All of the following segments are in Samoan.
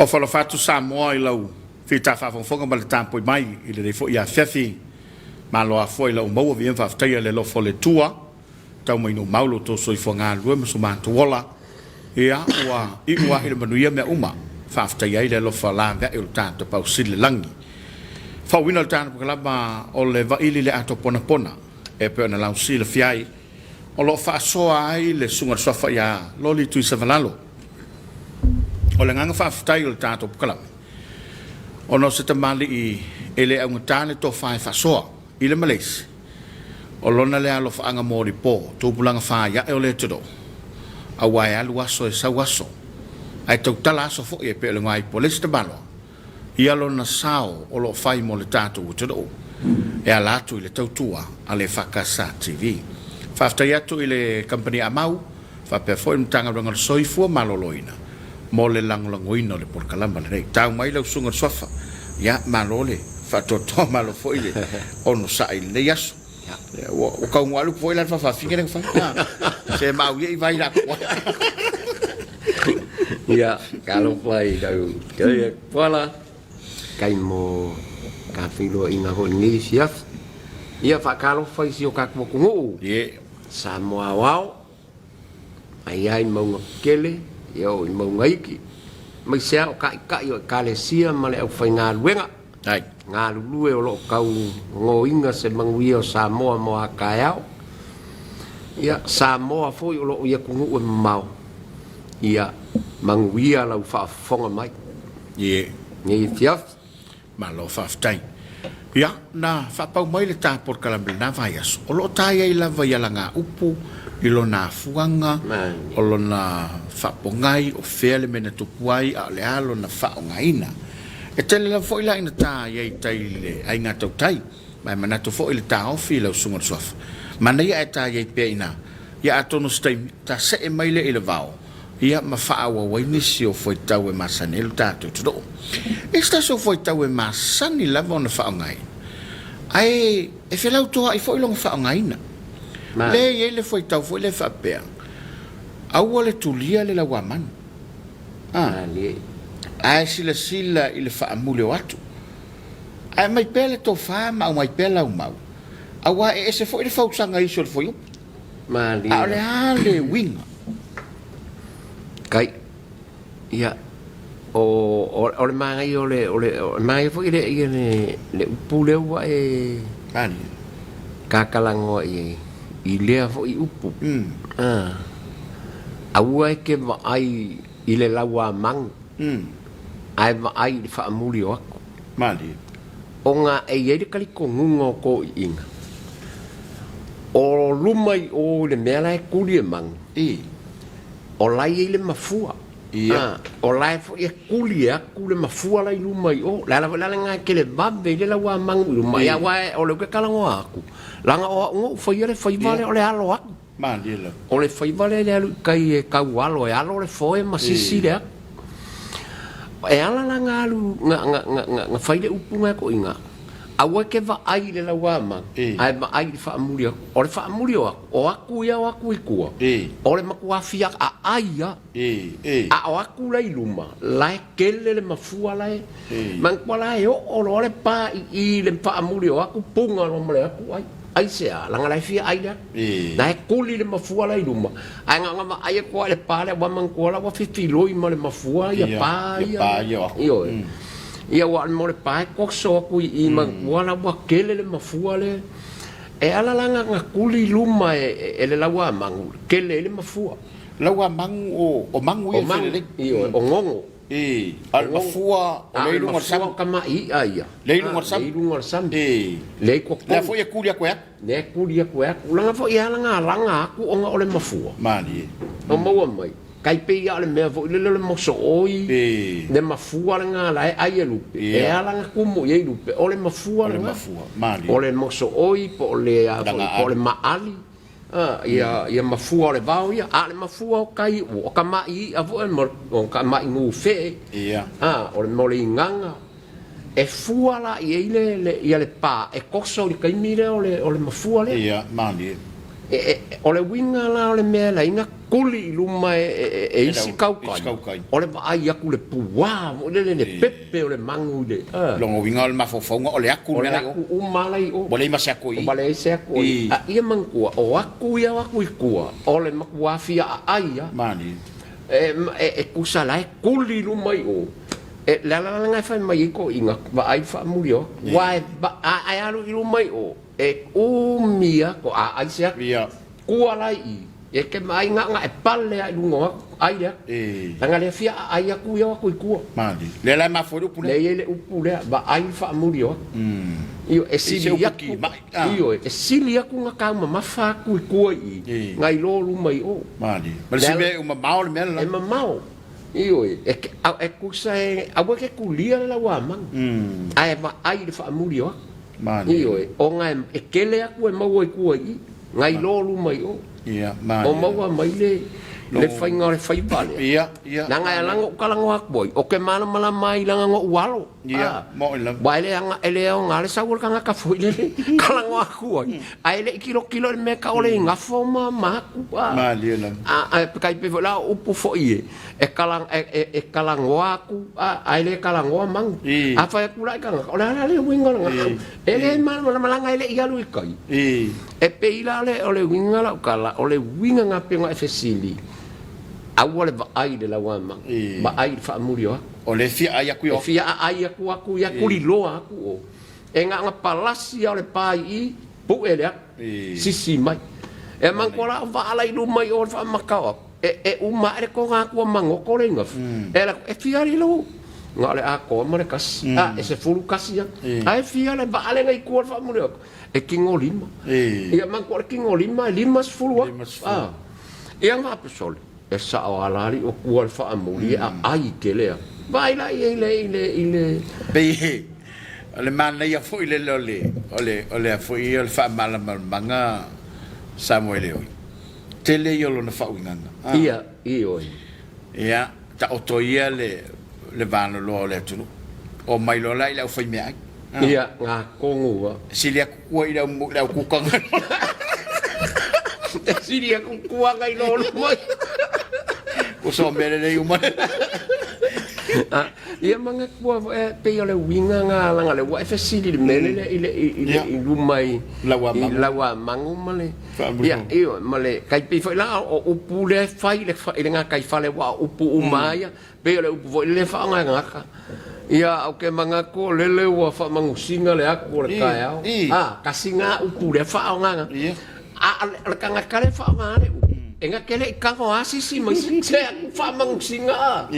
Ofa alofa atu Samoa i lau fita faafogafoga ma le tampoi mai i lenei foi afiafi. Malo afua i lau maua viia ma faafetaia le alofa o le Atua. Tau mai ina ua mau lo outou soifua galulue ma so matou ola. Ia, ua iu lava i le manuia mea uma. Faafetaia ai le alofa laveai o le tatou Tapaau Sili i le lagi. Faauuina o le tatou polokalama o le vaili le atoa ponapona e pei ona lausilafia ai o lo o faasoa ai le Susuga i le Suafa ia Loli Tuisavalalo. O le agaga faafetai o le tatou polokalame ona o se tamalii e le augata le tofa e faasoa i le Malaysia. O lona lea alofaaga molipo, tupulaga faiae o le atunuu, aua e alu aso e sau aso, ae tautala aso foi e pei o le gaipo le isi tamaloa, ia lona sao o lo o fai mo le tatou atunuu e ala atu i le tautua a le EFKS TV. Faafetai atu i le Kamupani Amau faapea foi le Matagaluega o le Soifua Maloloina mo le lagolagoina o le polokalama lenei. Tau mai lau Susuga i le Suafa, ia malo le faatoatoa, malo foi le onosai i lenei aso. Ua taunuu lava le upu foi lea le faafaafine lea na fai. Se maau ia i vai la ku. Ia, talofa i lau Afioga Tuala, kai mo ka feiloaiga foi i lenei afiafi. Ia, faatalofa i si o tatou atunuu, Samoa aoao, mai lava i mauga tetele, ia oo i mauga iti, aemaise lava o taitai o Ekalesia ma le aufaigaluega galulue o lo o tau goina se manuia o Samoa mo a taeao. Ia, Samoa foi o lo o i atunuu e mamao, ia manuia lau faafofoga mai lenei afiafi. Malo faafetai. Ia, na faapau mai le ta polokalame i lena vaiaso, o lo o ta i ai lava i alagaupu, i lona afuaga, o lona faapogai, o fea le mea na tupu ai, a o le a lona faaaogaina. E tele lava foi la ina ta i ai i tai i le aiga tautai, ma e manatu foi i le taofi i lau susuga i le Suafa. Manaia ae ta i ai pea i ina, ia atonu o se taimi, ta see mai lea i le vao, ia ma faaauau ai nisi o fuaitau e masani ai lo tatou atunuu. E se tasi o fuaitau e masani lava ona faaaogaina, ae e felautoaʻi foi lona faaaogaina. Lea e i ai le fuaitau foi lea e faapea, aua le tulia le lauamanu, a, ae silasila i le faamuli o atu. Ae aumai pea le tofa ma aumai pea lau mau, aua e ese foi le fausaga i isi o le fuaiupu. A o le a le uiga? Kai, ia, o, o, o le manaia o le, o le, o le manaia foi le, ia le, le upu lea ua e tatalanoa i ai, i lea foi upu. Ah, aua e te vaai i le lauamanu, ae vaai i le faamuli o atu. Malie. Ona e i ai le talitonuga o toeaiina, o luma i o i le mea la e tuli e manu, o la e i ai le mafua. O la e foi e tuli atu le mafua la i luma i o. O le ala foi la lena e televave ai le lauamanu i luma, aua o lea ou te talanoa atu, leaga o au na ou faia le faiva lea o le alo atu. O le faiva lea i le alu i tai e tau alo, e alo le foe ma sisi le atu. E ala la na alu, na fai le upu na e toeaiina, aua e te vaai i le lauamanu, ae vaai i le faamuli atu. O le faamuli o atu, o atu ia o atu i tua, o le matua fia aai lava. A o atu la i luma, la e tele le mafua la e, manatua la e oo loa le pa i i i le faamuli o atu, puna loa ma le atu ai. Aisea? Leaga la e fia ai le atu. La e tuli le mafua la i luma, ae na ona vaai atu lava i le pa lea, ua manatua la ua fefiloi ma le mafua ia pa ia. Ioe. Ia aua mo le pa e toso atu i i, manatua la ua tele le mafua lea. E ala la na tuli i luma e le lauamanu, tele ai le mafua. Lauamanu o manu ia e felelei. Ioe, o gogo. E, a o le mafua o lea i luga o le sami. A o le mafua o tama'i i'a ia. Lea i luga o le sami. Lea i luga o le sami. E. Lea i totonu. Lea foi e tuli atu e atu. Lea e tuli atu e atu. Leaga foi e ala ona alaga atu ona o le mafua. Malie. O maua mai. Tai pei lava o le mea foi lele o le mosooi. E. Le mafua lena la e ai e lupe. E ala ona tumu i ai lupe, o le mafua lena. O le mafua. Malie. O le mosooi po o le a foi, po o le maali. Ia mafua o le vao ia, a o le mafua o tai, o tama'i i'a foi, o tama'i gufee, o le mea o le igaga. E fua la i ai le pa e toso i le taimi lea o le mafua lea. Ia, malie. O le uiga la o le mea e ala ai Kuli i luma e isi kaukai, o le vaai atu le puā foi lele le pepe o le magu i le. Lona uiga o le mafaufauga o le aku le mea la i o. O le aku uma la i o. Ua leai ma se aku i i. Ua leai se aku i i. A ia manatua, o aku ia o aku i tua, o le matua fia aai lava. Malie. E tusa la e kuli i luma i o. E, le ala la lena e fai mai ai toeaiina, vaai faamuli o aku. Aua e, a e alu i luma i o, E umi a ko a ai se atu. Ia. Kua la i e ke mai nga nga e pale a i lunga o aku, ai lea. E. Langa lea fia a ai aku ia o aku i kua. Mali. Lea la e mafua i le upu lea. Lea i ai le upu lea, vaai le faamuli o aku. Ioe, e sili aku, ioe, e sili aku nga kau mamafa aku i kua i i, nga i lo luma i o. Mali. Ma le isi mea, e mamao le mea le la. E mamao. Ioe, e, e kusa e, aua ke kulia le lau amanu. Ae vaai i le faamuli o aku. Ioe, ona e tele atu e maua i tua i i, nai lo luma i o. O maua mai le le faiga o le faiva lea. Leaga e ala ona ou talanoa atu ai, ou te malamalama ai leaga na ou alo. Aua e le e le aoga le sau o le tagata foi lele talanoa atu ai, ae le i tilotilo i le mea e tau o le igafo ma ma atu. Ae tai pei foi la o upu foi e, e, kala, e, e, e kalanoa aku, a, ae le kalanoa manu. A fai atu la i tagata, o le a la le uiga o lena. E le malamalama e le i alu i kai. E pei la le, o le uiga lau tala, o le uiga na pei ona e fesili, aua le vaai i le lauamanu, vaai i le faamuli o aku. O le fia aai aku i o. E fia aai aku aku ia tuliloa aku o. E na ona palasi a o le pa i i, pue le aku. Sisi mai. E manatua la o vaa la i luma i o le faamatao aku. E, e uma ae le toga atu a magoto le igafa. E alu atu, e fia alii lou? Na o le atoa ma le kasi. A, e 11 a. Ae fia le vaa lea na i tua o le faamuli atu? E tino lima. Ia manatua o le tino lima e 50 atu. A. Ia na faapea, sole, e sao lava la alii o tua le faamuli e aai tele atu. Vaai la i ai i le, i le, i le. Pei o le manaia foi lele o le, o le, o le a foi o le faamalamalamaga Samuele oi. Tele ia o lona faauigaga. Ia, ioe. Ia, taoto ia le, le valoloa o le atunuu. Omai loa la i le aufaimeaai. Ia, gatonu lava. Sili atu kua i le au, le au kuka. E sili atu kua nai lo luma. Ua so mea lelei uma. Ia manatua foi e pei o le uiga na leaga lea ua e fesili i le mea lea i le i le i luma i i Lauamanu ma le ia ioe ma le tai pei foi la o upu lea e fai i le i le gataifale aua o upu uma lava ia pei o le upu foi lea e faaaoga e tagata. Ia ou te manatu o lele ua faamanusiga le atu o le taeao. A tasi na upu lea e faaaoga. A o le tagata lea e faaaoga le upu, e na te le i tago lava se isi mai se atu faamanusiga a.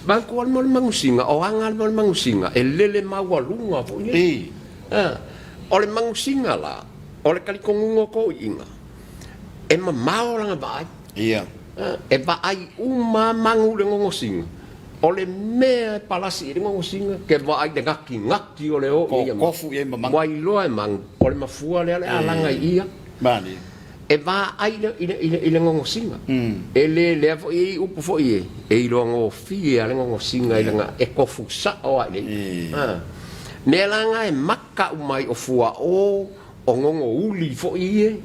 Manatua le mea o le manusiga, o aga le mea o le manusiga, e lele maualuga foi lele. O le manusiga la, o le talitonuga o toeaiina, e mamao lana vaai. E vaai uma lava manu i le nonosiga, o le mea e palasi i ai le nonosiga, ke vaai i le gatigati o le o i ai Kofu i ai ma manu. Ua iloa e manu, o le mafua lea o le a laga i ia. Malie. E vaai i le, i le, i le nonosiga. E le lea foi e i ai upu foi e, e iloa gofie lava le nonosiga i lana, e kofu sao lava i le i'a. Mea la na e maka uma ai o fuaʻō, o gogo uli foi ie,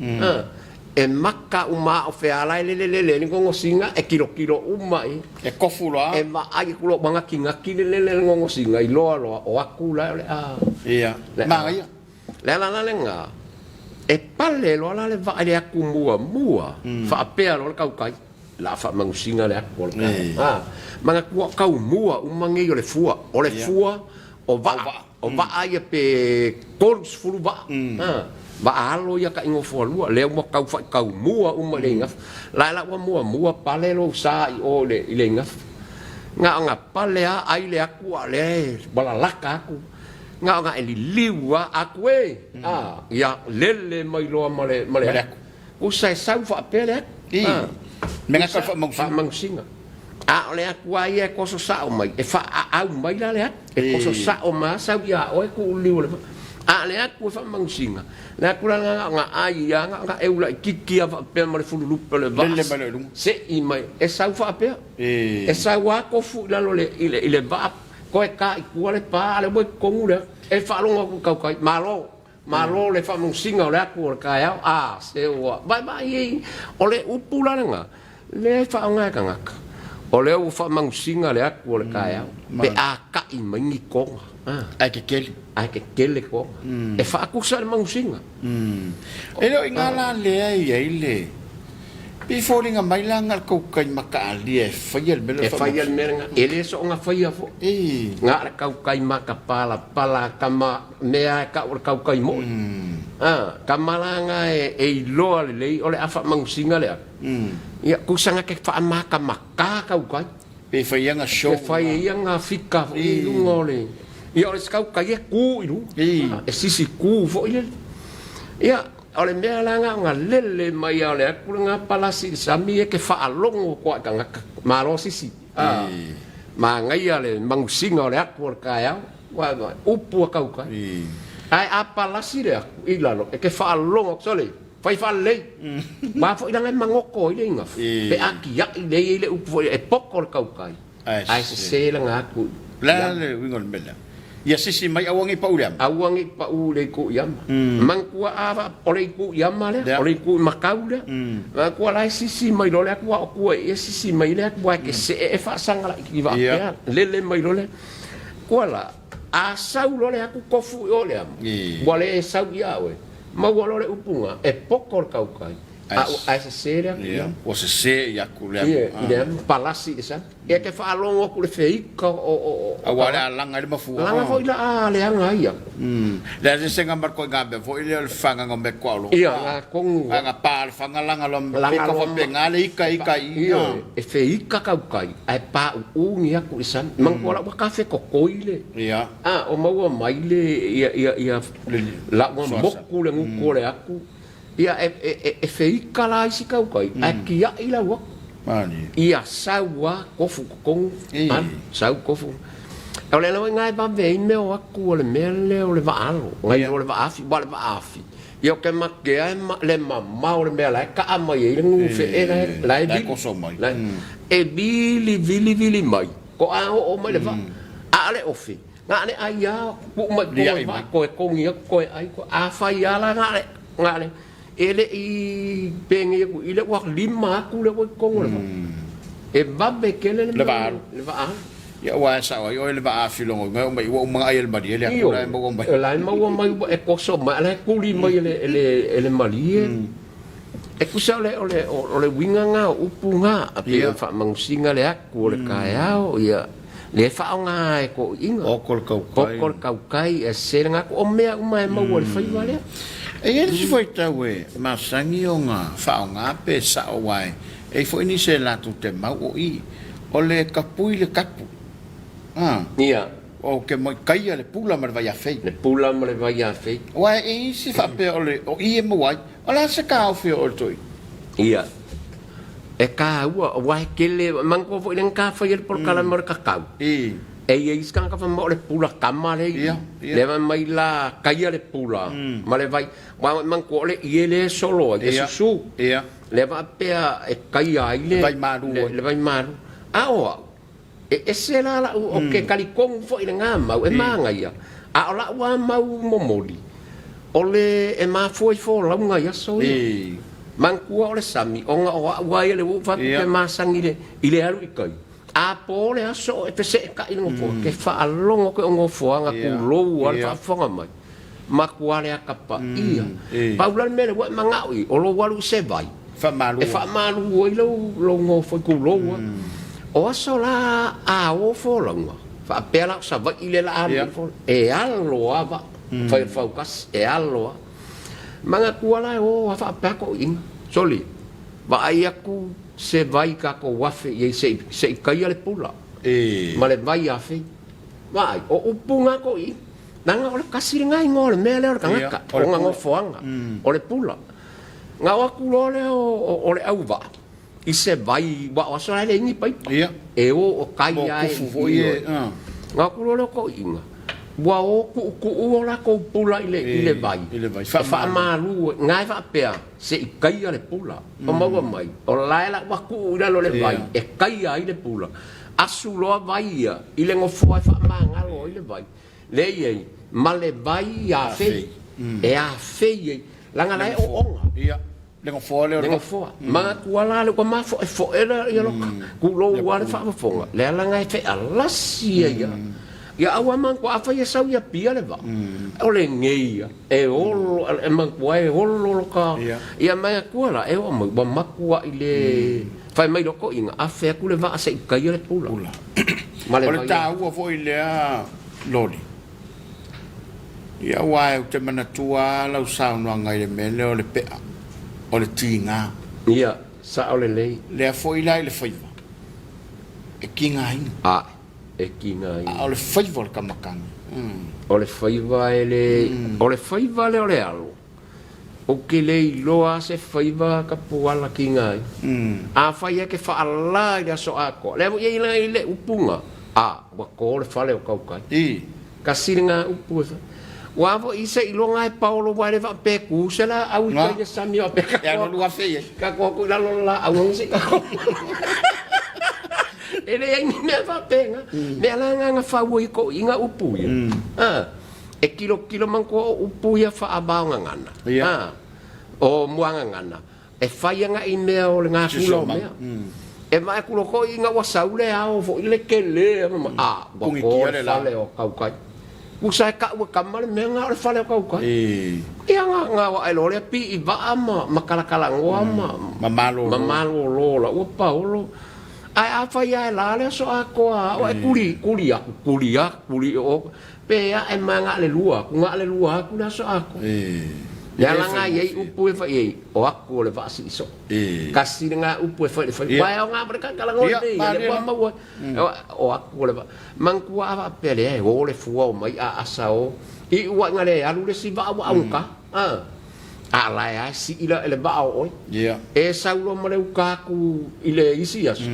e maka uma a o fea la e lele lele ai le gogosiga, e kilokilo uma i. E kofu loa. E vaai atu loa ua gatigati le lele o le gogosiga, iloa loa o aku la o le a. Ia, manaia. Le ala la lena, e pale loa la le vaa i le atu muamua, faapea loa le tautai, la faamanusiga le atu o le tala. Manatua o taumua uma nei o le fua, o le fua o vaa, o vaa ia pe 30 vaa, vaa alo ia taʻi nofo alua, lea ua tau faitaumua uma i le igafa. La e la ua muamua pale lou sa i o i le igafa. Na ona pale lava ai le atu a o lea e ua lalaka atu. Na ona e liliu lava atu e, a, ia lele mai loa ma le, ma le atu. Usa e sau faapea le atu. I, me gata o le faamanusiga. Faamanusiga. A o le atu lava ia e toso sao mai, e faaaau mai la le atu. E toso sao mai lava sau ia oe tuu liu o le A o le atu e faamanusiga, le atu la na ona ai lava, na ona eu laitiiti lava faapea ma le fululupe o le vaa. Lele mai loa i luga. Sei mai, e sau faapea. E sau lava tofu i lalo i le, i le vaa, toe ta i tua le pa, a o lea ua i totonu le atu. E faalogo atu i tautai, malo. Malo le faamanusiga o le atu o le taeao, a se ua vaevae i ai. O le upu la lena, Lea e faaaoga e tagata, o lea ua faamanusiga le atu o le taeao, pe a ta'i mai ni toga. Ae tetele. Ae tetele toga. E faatusa le manusiga. E le o i ina la lea e i ai le, pei e foliga mai la na o le tautai mataalia e faia le mea lea o le E faia le mea lena. E le soona faia foi. Na o le tautai matapalapala tama mea e tau o le tautai moi. Tama la na e iloa lelei o le a faamanusiga le atu. Ia, tusa na te faamatamata tautai. Pe fai ia na show. Pe fai ia na fika foi i luga o le... Ia, o le isi tautai e tu i luga. E sisi tu foi lele. Ia, o le mea la na ona lele mai lava o le atu lena palasi i le sami e te faalogo atu lava i tagata. Malo sisi. Manaia le manusiga o le atu o le taeao. Ua upu a tautai. Ae a palasi le atu i lalo, e te faalogo atu, sole, Fai faalelei. Aua foi leaga e magoto ai le igafu pe a tiai lea i le upu foi e poto le tautai ae sese lana atu i O le a le uiga o le mea lea? Ia sisi mai aua ne i pau i le ama. Aua ne i pau i le itu i ama. Manatua a o le itu i ama lea, o le itu i matau lea. Manatua la e sisi mai loa le atu a o tua i e sisi mai le atu aua e te see e faasaga laitiiti faapea, lele mai loa le Tua la, a sau loa le atu tofu i o i le ama, ua le sau ia oe. Maua loa le upu na, e poto le tautai, ae sese le atu i ama. Ua sese i atu le ama. I le ama, palasi i le sami. Ia te faalogo atu le feika o. Aua o le a laga ai le mafua. Laga foi la a leaga ai atu. Le a sesega ma le koiga mea foi lea o le fagaga o mea kua o lo. Ia, na tonu. A na pa le faga laga loa pe tau faapena le ika ika i. Ioe, e feika tautai, ae pauu ni atu i le sami. Manatua la ua tafetotoi le. Ia. A o maua mai le ia ia ia la ua moku le gutu o le atu ia e feika la isi tautai ae tiai lau atu. Ia sau a tofu totonu alu sau tofu. O le ala foi lena e vave ai mea o atu o le mea lea o le vaa alo nai lo le vaa afi aua o le vaa afi ia ou te matea le mamao o le mea la e taa mai ai le gufee la e vili e vili vili vili mai Toa oo mai le vaa, a o le ofi, na o le ai lava, tuu mai i totonu o le vaa, toe togi atu, toe ai. Afai lava la na o le, na o le, e le i penei atu i i, ua lima atu lea ua i totonu o le vaa. E vave tele le vaa alu. Le vaa alu. Ia aua e sao ai oe le vaa afi logoina e oo mai ua uma ona ai e le malie le atu la e maua mai. Ioe, o la e maua mai ua e toso mai, a o la e tuli mai e le malie. E tusa o le, o le, o le uiga na o upu na, a pei o le faamanusiga le atu o le taeao, ia, lea e faaaoga e toeaiina. Oko le tautai. Oko le tautai, e sese le gatu, o mea uma e maua i le faiva lea. E i ai le isi faitau e masani ona faaaoga pe sao aua e i ai foi nisi e latou te mau o i, o le tapui le tapu. A. Ia. Ou te moi kaia le pula ma le vaiafei. Le pula ma le vaiafei. Aua e i ai isi faapea o le, o i e maua ai. O le a se taofi o oe toi? Ia, e taua, aua e tele, manatua foi lea na ta faia le polokalame o le tatau. I. E i ai isi tagata fai mai o le pula tama lea i i. Ia, ia. Lea fai mai la taia le pula ma le vai, aua manatua o le ie lea e solo ai, e susu. Ia. Lea faapea e taia ai le Le vai malu ai. Le vai malu. A o au, E ese la la'u, o ke talitonu foi lena mau, e manaia, a o la'u a mau momoli, o le e mafua i folauga i aso ia. Manatua o le sami, ona o a'u a ia le ua ou fai atu ke masani le, i le alu i kai, a po le aso e fese'eta'i le nofoa, ke faalogo ke o nofoaga tulou a le faafofoga mai, matua le ata paia. Pau la le mea lea ua e mana'o i, o lou alu i se vai, e faamalu ai lou nofo i tulou a. O aso la a o folauga, faapea la o Savaii lea la alu ai folauga, e alo a vaa, fai o le fautasi, e alo a. Manatua la e o a faapea toeaiina, sole, vaai atu se vai tatou afe i ai se i taia le pula ma le vai afe. Vaai, o upu na toeaiina. Leaga o le tasi lena igoa o le mea lea o le tagata, o lona nofoaga, o le pula. Na o atu loa lea o le auvaa i se vai, aua o aso la e leai ni paipa, e o o tai lava e i. Na o atu loa lea o toeaiina, ua o tuutuu o latou pula i le vai, e faamalu ai. Na e faapea, se i taia le pula, o maua mai, o la e la ua tuu i lalo o le vai e taia ai le pula. Asu loa vai ia i le nofoa e faamagalo ai le vai. Lea i ai ma le vai afei, e afei ai, leaga la e oona. Le gofoa lea o le gofoa. Manatua la le ua mafoefoe la ia loka. Tulou lava le faafofoga, le ala na e fealasi ai a. Ia aua manatua afai e sau i Apia le vaa, o lenei ia e olo e manatua e olo loka. Ia manatua la e oo mai ua matuai le fai mai loko ina afe atu le vaa se i taia le pula. Ma le O le taua foi lea loli. Ia aua ou te manatua lava lau saunoaga i le mea lea o le pea, o le tiga. Ia, sao lelei. Lea foi la i le faiva, e tigaina. Ae, e tigaina. A o le faiva o le kamakani. O le faiva e le... O le faiva lea o le alo, Ou te le iloa se faiva kapuala kiga ai. Afai e te faalā i le aso atoa, lea foi e i le upu na, a, ua to le fale o tautai. Kasi lena upu e fai. Ua foi se iloga e paolo ua le faapea tu se laau i tai le sami o pea E alu afe i ai. Ka ko ku lalo la laau ang se ka ko. E leai ni mea faapena. Mea la nga nga fau i ko inga upu ia. Ah. E kilokilo manatua o upu ia faaavaogagana, a, o muagagana, e fai agaʻi mea o le gasula o mea. E vae atu loa koʻi ina ua sau le ao foi le tele a, ua to le fale o tautai. Tusa e kaʻu e kama le mea na o le fale o tautai. Ia na, na ae loa lea pii vaa ma, ma kalakalanoa ma, ma malolo, ma malolo la ua paolo. Ae afai lava e la le aso atoa o e kuli, kuli aku, kuli aku, kuli o, Pe ae ma nga le lua aku, nga le lua aku le aso atoa. Le ala nga iai upu e fai ai, o aku o le vaa sii soo. Kasi le nga upu e fai le fai. Wae o nga le kakala ngoi nei, le ua maua. O aku o le vaa. Manatua a faapea lea e o le fua o mai a asa o. I ua inga le alu le si vaa ua aungata. A la e a sii la e le vaa o oe. E sau loa ma le uka atu i le isi aso.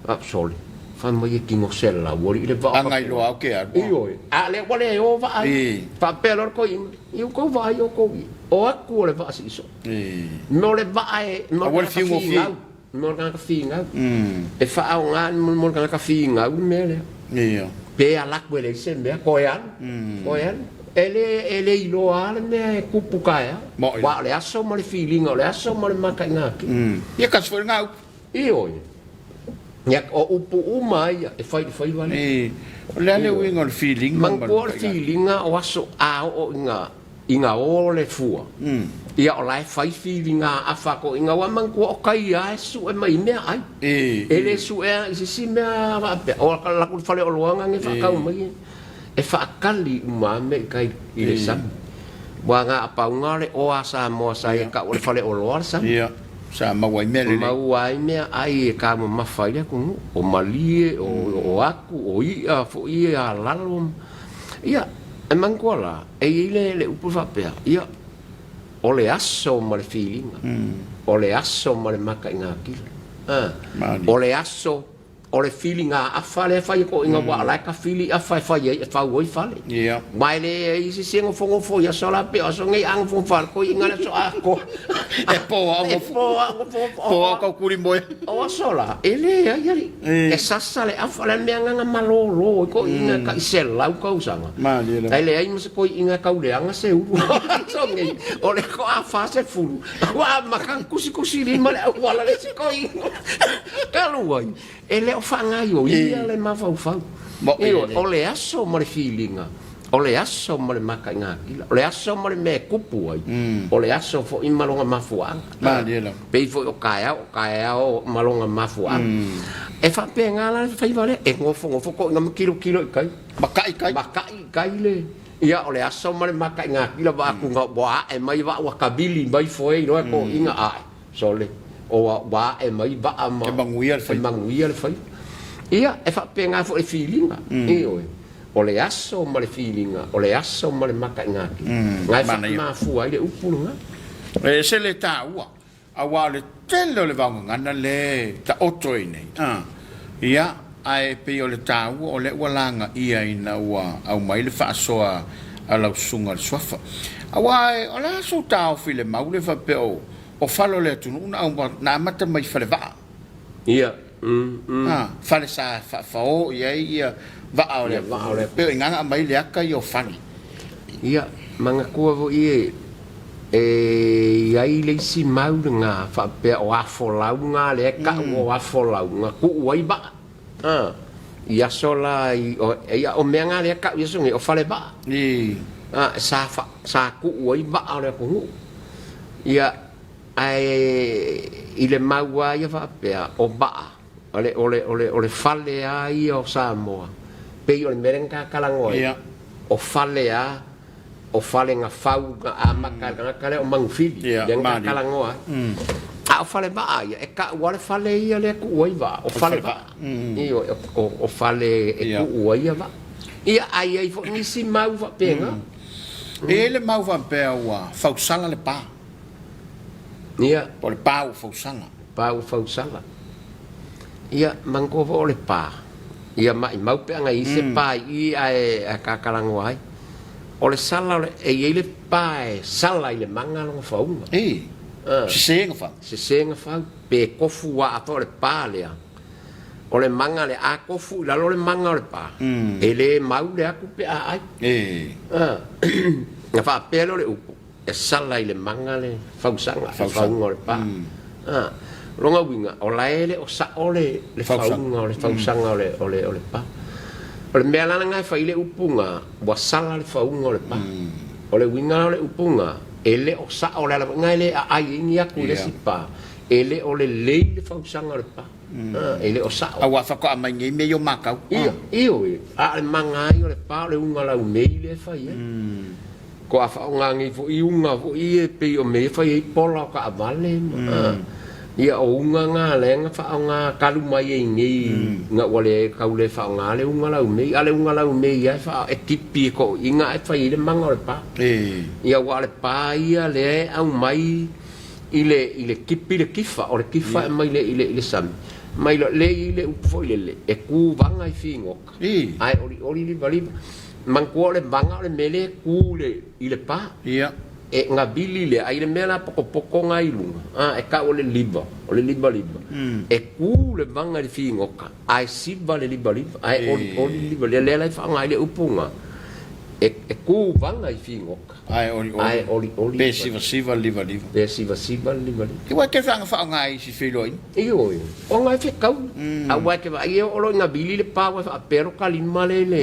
A, sole. Fai mai e tino selau alii le vaa. Agai loa au ke alu. Ioe. A lea ua le o vaa ai. Faapea loa le toeaina, i outou vaai outou i. O atu o le vaa sii soo. Mo le vaa e, mo le tagata finau. Mo le tagata finau. E faaaoga mo le tagata finau le mea lea. Pe alu atu e leai se mea, toe alu, toe alu. E le, e le iloa lava le mea e tupu taeao. Aua o le aso ma le filiga, o le aso ma le mataigake. Ia kasi foi lena upu. Ioe. Ia, o upu uma ia e fai i le faiva lea. O le a le uiga o le filiga ma le Manatua o le filiga o aso a oo ina ina o le fua, ia o la e fai filiga afa ko ina ua manatua o kai a e sue mai i mea ai. E le sue a i se isi mea faapea, o ka laku le fale oloa na ne faatau mai e faakali uma a mea i kai i le sami. Ua na apauga o le oa a Samoa sa ia kau o le fale oloa le sami. Ia, sa maua ai mea lelei. Maua ai mea ai e taumamafa ai le atunuu, o malie, o atu, o i'a foi ia lalo. Ia, e manatua la, e i ai le upu faapea, ia, o le aso ma le filiga, o le aso ma le mataigatila, o le aso O le filiga afa lea e fai e toeaiina aua o la e tafili afa e fai ai e fau ai fale. Aua e leai se isi e nofonofo i aso la pei o aso nei a nofonofo lava le toeaina le aso atoa. E po lava o E po lava o nofonofo. Po lava o taukulimoe. O aso la, e leai alii. E sasa le afa, le mea lena na malolo ai toeaiina e tai 100 tausaga. Malie lava. Ae leai ma se toeaina e tau leaga se ulu. O aso nei, o le toafa sefulu, ua amata ona tusitusilima le auala le isi toeaina. Talu ai, e le o faagaoioia le mafaufau. Ioe, o le aso ma le filiga, o le aso ma le mataigatila, o le aso ma le mea e tupu ai, o le aso foi ma lona mafuaaga. Pei foi o taeao, o taeao ma lona mafuaaga. E faapena la le faiva lea, e nofonofo toeaiina ma tilotilo i tai. Makai i tai. Makai i tai le, ia o le aso ma le mataigatila vaatuga ua ae mai vaa ua tavili mai foe iloa e toeaiina ae. Sole, o ua ae mai vaa ma. E manuia le faiva. E manuia le faiva. Ia, e faapena foi le filiga, ioe, o le aso ma le filiga, o le aso ma le mataigatila. Na e faamafua ai le upu lena. E ese le taua, aua o le tele o le vaogagana lea e taoto ai nei, ia, Ae pei o le taua o lea ua lagaia ina ua aumai le faasoa a lau susuga i le Suafa. Aua o le a sou taofi i le mau lea faapea o o fale o le atunuu na na amata mai i falevaa. Ia. A, fale sa faafao i ai ia vaa o le atunuu. Pei o i ina na aumai le ata ia o fale. Ia, manatua foi e. E i ai le isi mau lena faapea o afolau na lea e tau o afolau na tuu ai vaa. A, i aso la i, o, ia, o mea na lea e tau i aso nei, o falevaa. A, sa, fa, sa tuu ai vaa o le atunuu. Ia, ae i le mau lava ia faapea, o vaa, o le, o le, o le, o le fale lava ia o Samoa, pei o le mea lea na ta talanoa ai, o fale lava o fale na fau na amata e le tagata lea o Manufili, lea na talanoa ai. A o falevaa ia, e tau lava le fale ia lea e tuu ai vaa, o falevaa. Ioe, o fale e tuu ai vaa. Ia, a i ai foi nisi mau faapena. E i ai le mau faapea ua fausala le pa. Ia. Po o le pa ua fausala. Pa ua fausala. Ia, manatua foi o le pa, ia maimau pe ana i ai se pa i i ae tatalanoa ai. O le sala o le, e i ai le pa e sala i le maga lona fauga. Ii, sese na fau. Sese na fau, pe tofu aa foi o le pa lea. O le maga lea, a tofu i lalo le maga o le pa, e le mau le atu pe a ai. Ona faapea lea o le upu, e sala i le maga le fausaga, le fauga o le pa. A, o lona uiga, o la e le o sao le fauga o le fausaga o le, o le, o le pa. O le mea la lena e fai ai le upu na, ua sala le fauga o le pa. O le uiga la o le upu na, e le o sao, le ala foi lena e le aai ai ni atu i le isi pa, e le o lelei le fausaga o le pa. E le o sao. Aua faatoa mai nei mea i o matau. Ia, ioe, a o le maga ai o le pa o le uga laumei lea e fai ai. Toa faaaoga nei foi uga foi ia e pei o mea ia e fai ai pola o taavale ma, ia o uga na lea na faaaoga talu mai ai nei ina ua le tau le faaaoga le uga laumei. A o le uga laumei lava e faa e tipi e toeaiina ae fai ai le maga o le pa. Ia aua o le pa ia lea e aumai i le i le tipi le tifa, o le tifa e aumai i le i le sami mai loa lea e i ai le upu foi lele e tu vaga i figota ae olioli livaliva. Manatua o le vaga o le mea lea e tu i le pa. Ia. E gavili lea, ai le mea la potopoto na i luga, a, e tau o le liva, o le livaliva. E tu le vaga i le figota, ae siva le livaliva, ae olioli le livaliva. Lea la e faaaoga ai le upu na, e tu vaga i figota, ae olioli. Pe sivasiva le livaliva. Pe sivasiva le livaliva. Ia, ua e te feaga faaaoga ai i isi feiloaiga. Ioe, ona e fetau, aua e te vaai e oo loa ina vili le pa ua e faapea lo ta lima lea i le,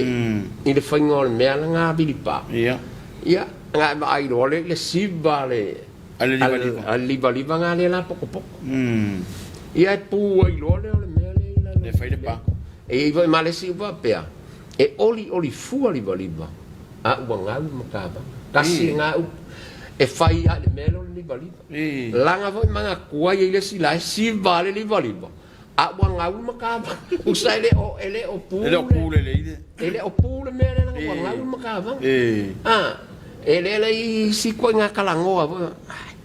i le faiga o le mea lena vili pa. Ia. Ia, ona e vaai loa lea i le siva a le, A le livaliva. A le livaliva lena lea la potopoto. Ia e pu ai loa lea o le mea lea i lalo. Lea e fai le pa. E i ai foi ma le isi upu faapea, e olioli fua livaliva, a ua gau le matavaga. Tasi lena upu e fai lava i le mea lea o le livaliva. Laga foi manatua i ai le isi la e siva le livaliva a ua gau le matavaga. Tusa e le o e le o pu E le o pu lelei le. E le o pu le mea lea leaga ua gau le matavaga. A, e le le i isi ituaiga talanoa foi, ai,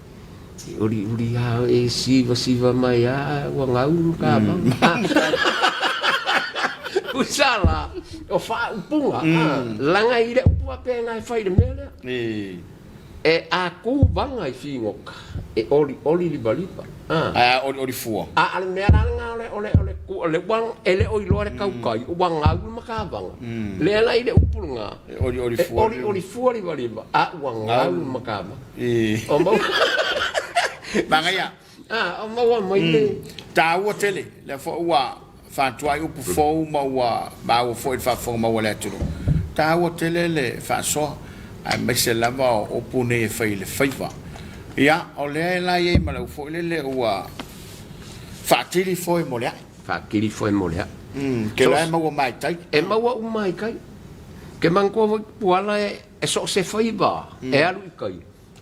e uliuli lava oe e sivasiva mai lava ua gau le matavaga. Tusa la, o faaupuga, a, laga i le upu faapena e fai i le mea lea. E a ku vaga i figota, e olioli livaliva, a. Ae a olioli fua. A o le mea la lena o le, o le, o le ku, o le ua, e le o iloa e le tautai, ua gau le matavaga. Lea la i le upu lena, E olioli fua. E olioli fua livaliva, a ua gau le matavaga. O maua. Manaia. A, o maua mai le. Taua tele, lea foi ua faatuai upu fou ma ua maua foi i le faafofoga mau a le atunuu. Taua tele le faasoa, aemaise lava o upu nei e fai i le faiva. Ia, o lea la e i ai ma le upu foi lele ua faatili foe mo le ae. Faatili foe mo le ae. Ke la e maua mai tai. E maua uma i tai. Ke manatua foi Tupuala e so o se faiva e alu i tai.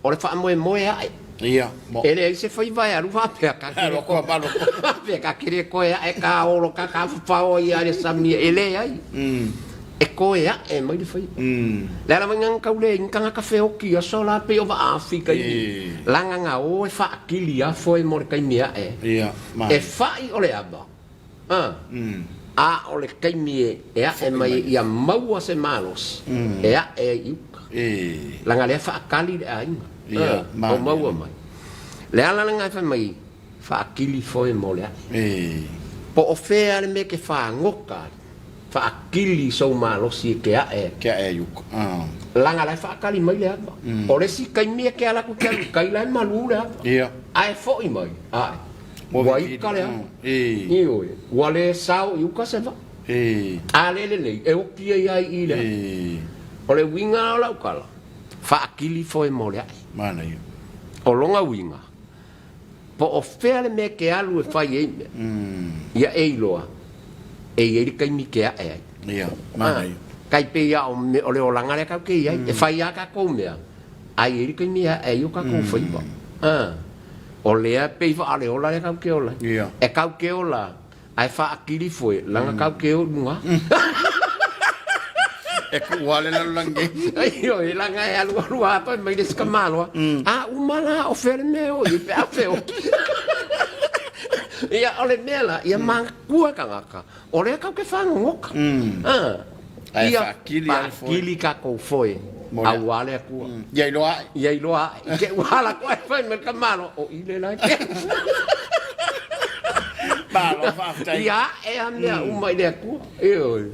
O le faamoemoe ae. Ia, mo. E leai se faiva e alu faapea ka kere ko. Faapea ka kere koe ae ka olo ka ka fafao ia le sami e leai. E koe ae mai le faiva. Le ala mai ngang kau le ni tangata feoki aso la pei o vaafi kaimi. Langa nga o e faakili afo e mo le kaimi ae. Ia, ma. E fai o le ava. A, a o le taimi e ae mai ia maua se malosi e ae ai i uka. Leaga lea faatali le aiga, a, o maua mai. Le ala lena e fai mai, faakili foe mo le ae. Po o fea le mea e te fagota ai. Faakili sou malosi e ke ae ai. Ke ae ai uka. Laga la e faakali mai le ava. O le isi taimi e ke ala atu ke alu i tai la e malu le ava. Ia. Ae foi mai, ae. Ua ika le ava. Ioe. Ua le sao i uka se vaa. A le lelei, e oti ai lava i i le ava. O le uiga la o lau tala, faakili foe mo le ae. Manaia. O lona uiga, Po o fea le mea e te alu e fai ai mea, ia e iloa, e i ai le taimi e te ae ai. Ia, manaia. Tai pei lava o le olaga lea tatou te i ai, e fai lava tatou mea, ae i ai le taimi e ae ai o tatou faiva. O lea e pei faaleola lea tatou te ola ai. E tatou te ola Ae faakili foe, laga kau ke o luga. E kuu lava le lalolagi nei. Ioe, laga e alualu lava fai mai le isi tamaloa, A uma la, o fea le mea e o i ai pe a feoki. Ia, o le mea la, ia manatua e tagata, o lea tatou te fagogota. Ae Ia faakili lava le foe. faakili tatou foe Mo le- aua le Atua. Ia iloa ae. Ia iloa ae. I te ua ala atu ae fai mai le tamaloa, o i le la e te. Malo faafetai. Ia ae a mea uma i le Atua. Ioe.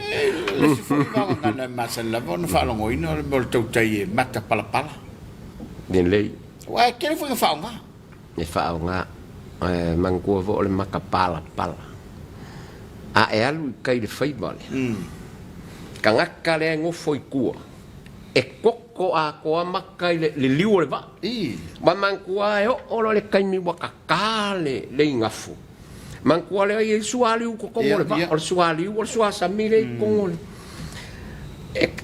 Le isi foi vagagana e masani lava ona faalogoina o le mea o le tautai e mata palapala. Lelei. Aua e tele foi ina faaaoga. E faaaoga. Ae manatua foi o le mata palapala. A e alu i tai i le faiva lea, tagata lea e nofo i tua, e koko atoa mata i le liu o le vaa. Ua manatua e oo loa i le taimi ua tata le igafo, manatua lea e i ai sualiu i totonu o le vaa, o le sualiu o le suasami lea e i totonu o le...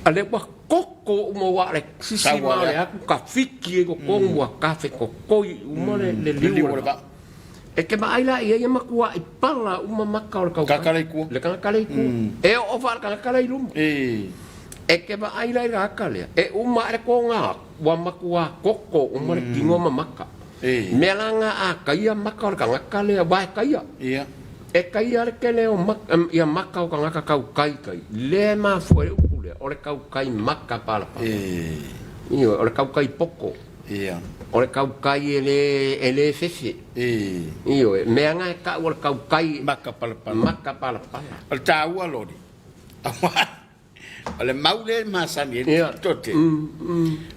O lea ua koko uma aua o le sisi ma o le atu tafiti ai i totonu ua tafetotoi uma le liu o le vaa. E te vaai la i ai e matuai pala uma maka o le tautai. Tagata la i tua. Le tagata la i tua. E oo faa le tagata la i luma. E te vaai la i le tagata lea, e uma ae le toga atu, ua matua koko uma le tino ma maka. Mea la na a taia maka o le tagata lea, aua e taia. E taia le tele o maka, ia maka o tagata tautai tai, lea e mafua ai le upu lea, o le tautai maka palapala. Ioe, o le tautai poto. Ia. O le tautai e le, e le fefe. Ioe, mea na e tau o le tautai. Maka palapala. Maka palapala. O le taua loli, aua o le mau lea e masani ai le tote.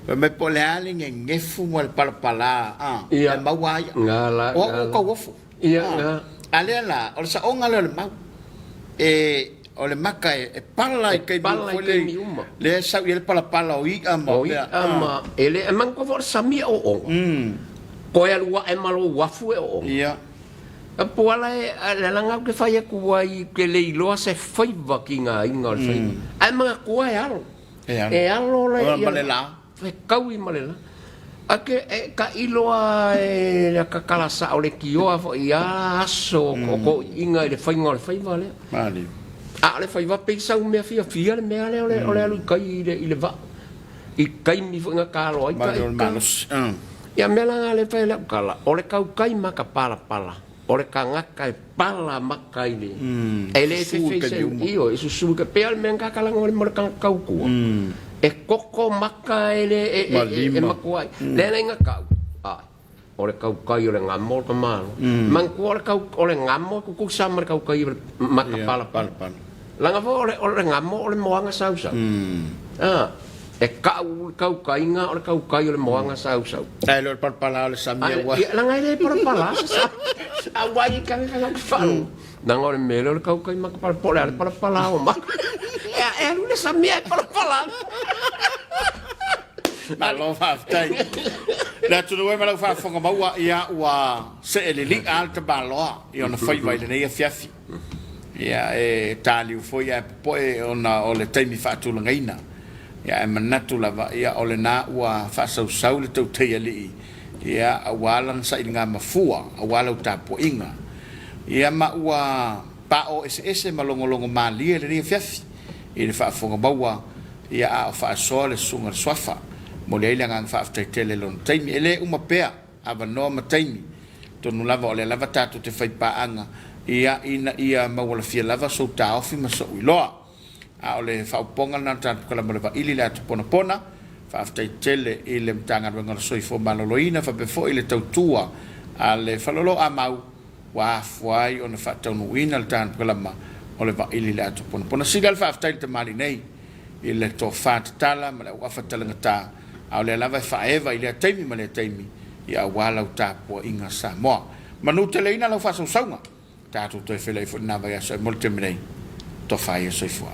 Fai mai po o le a le gegefu ma le palapala, a, e maua ai. Ga la, O au o kauofo. Ia, ga. A lea la, o le saoga lea o le mau, e, o le maka e, e pala i taimi pala i taimi uma. Lea e sau i ai le palapala o i'a ma O i'a ma, e le, e manatua foi o le sami e ooga. Toe alu ae ma lou afu e ooga. Ia. E po ala e, le alaga ou te fai atu ai, ou te le iloa se faiva kigaina o le faiva. Ae manatua e alo. E alo. E alo le, ma le la. Fetaui ma le la. A ke e taʻilo a e le kakala sao le tioa foi i a aso o toʻiʻiga i le faiga o le faiva lea. Malie. A o le faiva pei sau mea fiafia le mea lea o le, o le alu i kai i le, i le vaa. I taimi foi na talo ai Malie o le malosi. Ia mea la na le fai le tala, o le tautai ma ka palapala. O le tagata e pala maka i le, e le Susu i fefe taimi se, uma. ioe, e susu i ka, pei lava le mea na kakalaga o le mo le tagata tautua. E koko maka e le, e, e, Ma e, e lima. matua ai. Lea la ina tau, ai, o le tautai o le gamo o le tamaloa. Manatua o le tau, o le gamo e tutusa ma le tautai o le maka Ia, palapala. palapala. Leaga foi o le, o le gamo o le moana sausau. A, e kau le taukaiga o le tautai o le moana sausau. Ae le o le palapala o le sami aua. Ia, leaga e le palapala se sami. Aua i kage kage o wharu. Nanga o le mele o le tautai ma ka palapala, po o le a le palapala o maka. E, e alu le sami ae palapala. Malo faafetai. Le atunuu e ma lau faafofoga maua, ia ua see lili'a le tamaloa i ona faiva i lenei afiafi. Ia, e taliu foi ae popoe ona o le taimi faatulagaina. Ia, ae manatu lava, ia, o lena ua faasausau le tautai alii, ia, aua lana sailiga mafua, aua lau tapuaiga. Ia, ma ua paoo eseese ma logologo malie lenei afiafi i le faafofoga maua, ia, a o faasoa le susuga le Suafa. Momoli ai le agaga faafetai tele i lona taimi. E le uma pea avanoa ma taimi, tonu lava o lea lava tatou te fai paaga, ia, ina ia maualafia lava sou taofi ma sou iloa. A o le faaupoga lena o le tatou kalama o le vaili le atu ponapona. Faafetai tele i le Matagaluega o le Soifua Maloloina faapea foi le tautua a le Faleoloa Amau ua afua ai ona faataunuuina le tatou kalama. O le vaili i le ato ponapona. Sili lava le faafetai i le tamalii nei i le tofa tatala ma le auafa talagata, a o lea lava e faaeva i lea taimi ma lea taimi, ia aua lau tapuaiga Samoa. Manuteleina lau faasausauga. Tatou toe feiloai foi i lena vaiaso e mo le taimi nei. Tofa ia soifua.